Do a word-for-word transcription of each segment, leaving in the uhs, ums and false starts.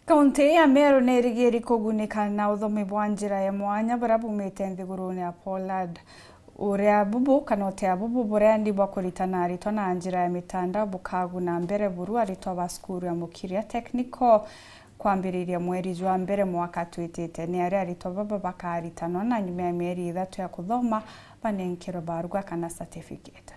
Kaunti ya Meru ni irigiri kugunika na uthomi bwa njira ya mwanya buria bumite nthigurune ya Poland. Uria bubu kana utia bubu buria ni bwa kuritana aritwa na njira ya mitandao bukaguna mbere buru aritwa ba cukuru ya Mukiria Technical kwambiriria mweri jwa mbere mwaka twitite. Ni aria aritwa baba bakaritanwa na nyuma ya mieri ithatu ya kuthoma banenkerwe baruga kana certificate.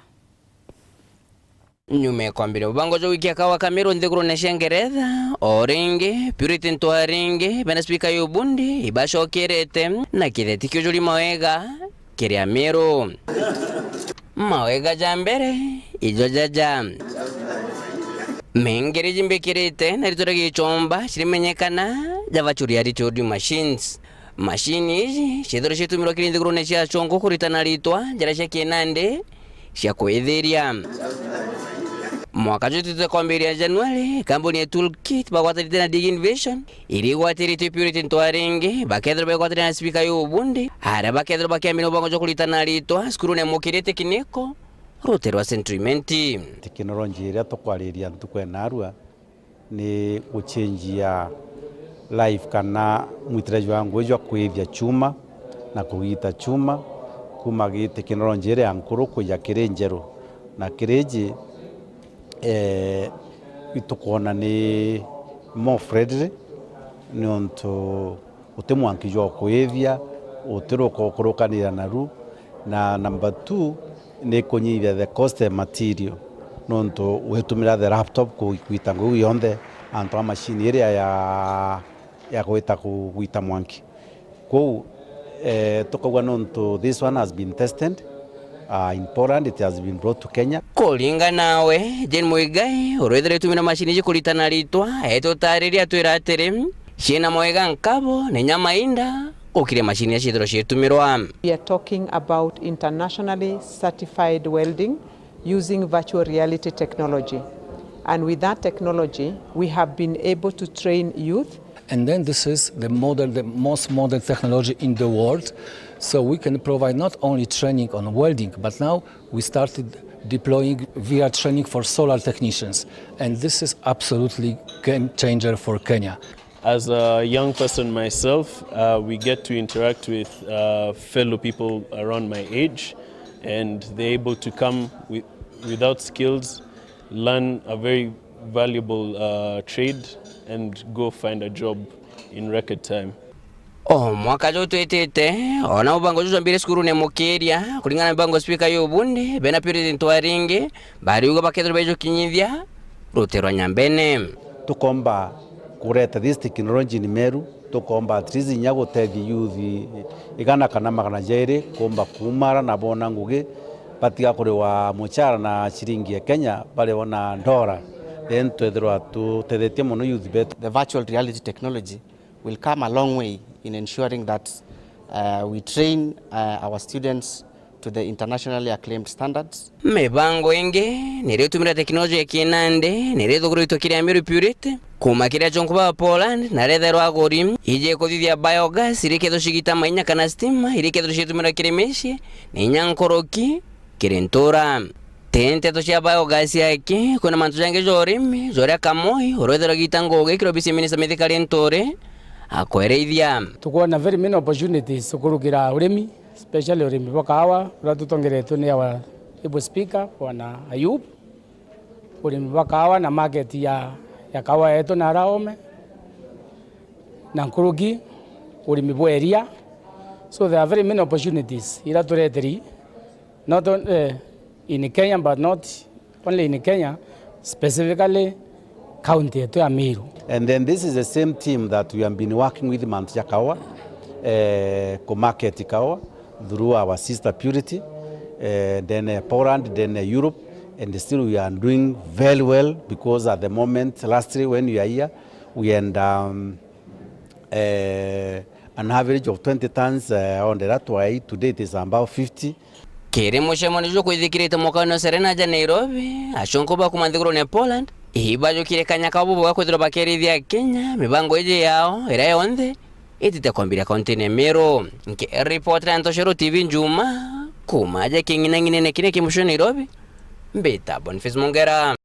Nyuma ya kwambiria mubango jwa gwikia kawa ka Meru nthigurune cia Ngeretha, o ringi, Purity Ntwaringi, bena spika ya ubundi, ibacokerete na kitheti kiujuri mawega kiri Ameru. Mawega ja mbere, ijo jaja. Mengere jimbikirite na ritwa ria gichomba cirimenyekana ja virtual reality audio machines. Machine iji ciithirwa ciitumirwa kiri nthigurune cia achongo kuritana ritwa njira cia kinandi cia kwithiria. Mwaka juu tutite kwambiria Januari, kambuni ya Toolkit bagwatanite na Dig Innovation, iria igwatiritwe Purity Ntwaringi, bakethirwa begwatanire na spika ya ubundi, aria bakethirwa bakiambia mubango jwa kuritana ritwa cukurune ya Mukiria Technical, rutere rwa Central Imenti. Teknoloji iria tukwariria ntuku ya narua ni guchenjia life kana mwitire jwa ngugi jwa kwithia chuma na kugita chuma kuma gi teknoloji iria ya nkuru kwija kiri njeru. Na kiri iji, eh, itukwona ni more friendly, niuntu uti mwanki jwa kwithia, utiruka ukurukanira naru, na number two, ni kunyihia the cost ya material, nontu witumira the laptop ku-, kuita ngugi yonthe antu a machine iria ya, ya gwita ku-, gwita mwanki. Kwou, eh, tukauga nontu this one has been tested, uh, in Poland, it has been brought to Kenya. Kuringana nawe, Jane Muigai, uria withirwa itumira machine iji kuritana ritwa, etutariria atwira atiri, ciina mawega nkabo, na inya mainda, gukira machine iria ciithirwa ciitumirwa. We are talking about internationally certified welding using virtual reality technology. And with that technology, we have been able to train youth. And then this is the modern, the most modern technology in the world. So we can provide not only training on welding, but now we started deploying V R training for solar technicians. And this is absolutely game changer for Kenya. As a young person myself, uh, we get to interact with, uh, fellow people around my age, and they're able to come with, without skills, learn a very valuable, uh, trade, and go find a job in record time. O mwaka juu twitite, ona mubango juu jwambire cukurune Mukiria, kuringana na mubango spika ya ubundi, bena Purity Ntwaringi, bariuga bakethirwa baijukinyithia rutere rwa Nyambene. Tukomba kureta this technology in Meru, tukomba at least inya gutethia youth igana kana magana jairi kumba kumara na bona ngugi, batiga kuriwa muchara na ciringi ya Kenya, bariwa na ndora, then twethirwa tutethetie mono youth betu. The virtual reality technology will come a long way in ensuring that, uh, we train, uh, our students to the internationally acclaimed standards. Mibango ingi niria itumira teknoloji ya kinandi niria ithuguritwe kiri Amiru Purity, kuma kiri achonku ba Poland na aria ethairwa aguri, iji ikuthithia biogas iria ikethirwa cigita mainya kana stima iria ikethirwa citumira kiri micii, na inya nkuruki kiri ntura. Ti nteto cia biogas aki, kwina mantu jangi ja urimi, joria Kamoi, uria withirwa agita ngugi kiri obisi ya minista Mithika Linturi, akwereithia. Tukwona very many opportunities kurukira urimi, especially urimi bwa kahawa, uria tutongeretwe ni our able speaker, Bwana Ayub. Urimi bwa kahawa na market ya, ya kahawa yetu na araome, na nkuruki urimi bwa iria. So there are very many opportunities iria tureteri, not on-, eh, in Kenya, but not only in Kenya, specifically county yetu ya Meru. And then this is the same team that we have been working with mantu ja kahawa, eh, ku market kahawa through our sister Purity, eh, then, eh, Poland, then, eh, Europe, and still we are doing very well because at the moment, lastly when we are here, we had, um, eh, an average of twenty tons, eh, on the that way. Today it is about fifty. Kiri mucemanio jwa kwithikirite mwakani wa Serena ja Nairobi, achonku ba kuma nthigurune ya Poland, ibajukire kanya kabo bwa kwithirwa bakerithia Kenya mibango iji yao iria yonthe itite kwambiria kauntine ya Meru. Nkiripotera Ntoshero T V Njuma, kuma aja king'inang'inene kiria ki mucii Nairobi, mbita Boniface Mongera.